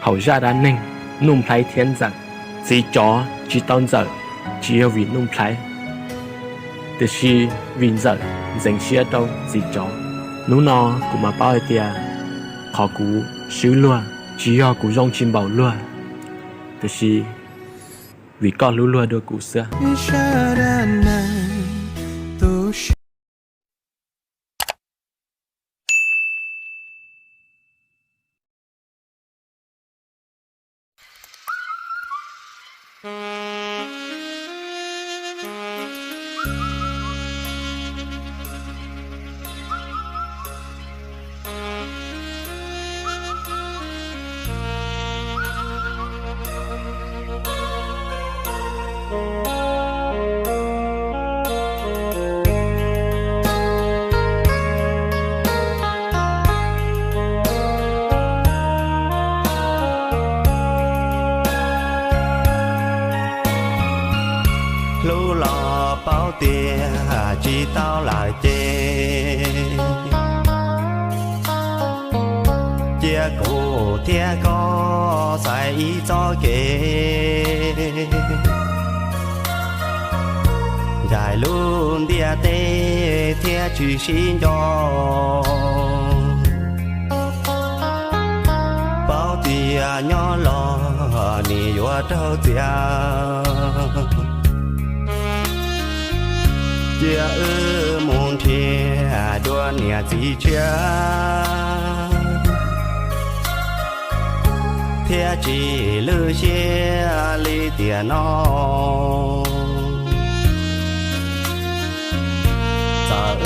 thaum zaj dab neeg Nuj Nplhaib thiab Ntxawm. Txiv Tsov tsis tau Ntxawm tsis yog vim Nuj Nplhaib, tiam sis vim Ntxawm ntxeev siab rau Txiv Tsov. Hnub no kuv mam paub hais tias qhov kuv swb luag tsis yog kuv zoo tsis npaum luag, tiam sis vim koj hlub luag dua kuv xwb. Hlub los paub tias tsis tau lawm ces cia kuv thiab koj xaiv ib txoj kev ncaim lub ntiaj teb thiab tsis sib nco. Paub tias nyob los nim yuav raug txiav, cia wb mus nrhiav dua niam txiv tshiab thiab tsis lwj siab li tiam no. Txawm wb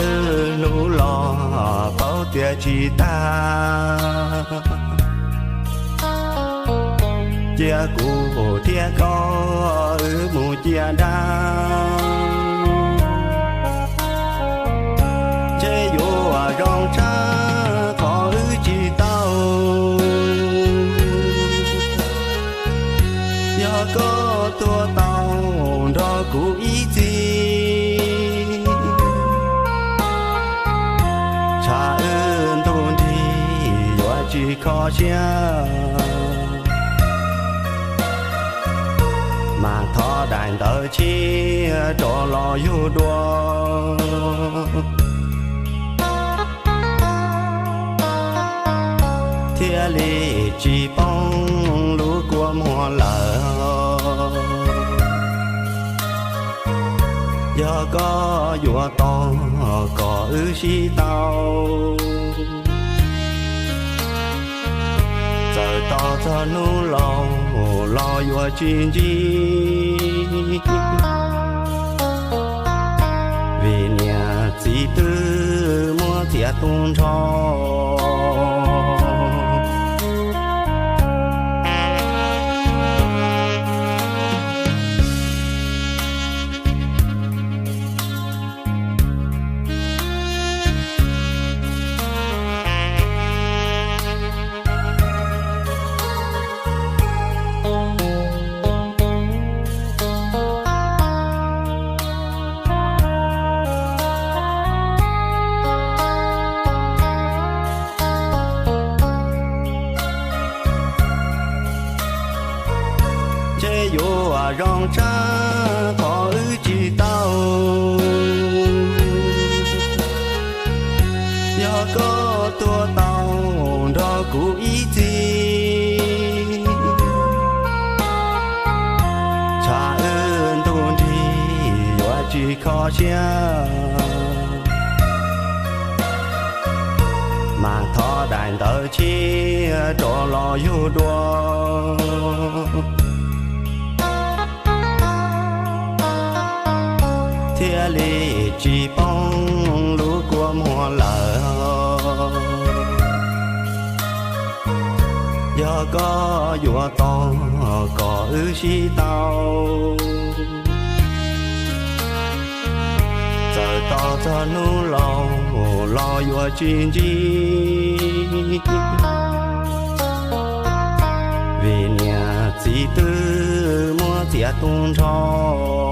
hlub los paub tias tsis tag, cia kuv thiab koj wb mus cia dab, ntshe yuav zoo tshaj qhov wb tsis tau. Yog koj tuaj tau nrog kuv ib txhis, tshav wb ntuj nrig yuav tsis kho siab, mas thov daim ntawv tshiab rov los yug dua, thiaj li tsis poob lub kua muag lawm. Yog koj yuav tau kom wb sib tau, txawm tos txog hnub laus los yuav tsis ntsib, vim niam txiv twb muab txiav tu nrho. Ntshe yuav zoo tshaj qhov wb tsis tau. Yog koj tuaj tau nrog kuv ib txhis, tshav wb ntuj nrig yuav tsis kho siab, mas thov daim ntawv tshiab rov los yug dua, thiaj li tsis poob lub kua muag lawm. Yog koj yuav tau kom wb sib tau, txawm tos txog hnub laus los yuav tsis ntsib, vim niam txiv twb muab txiav tu nrho.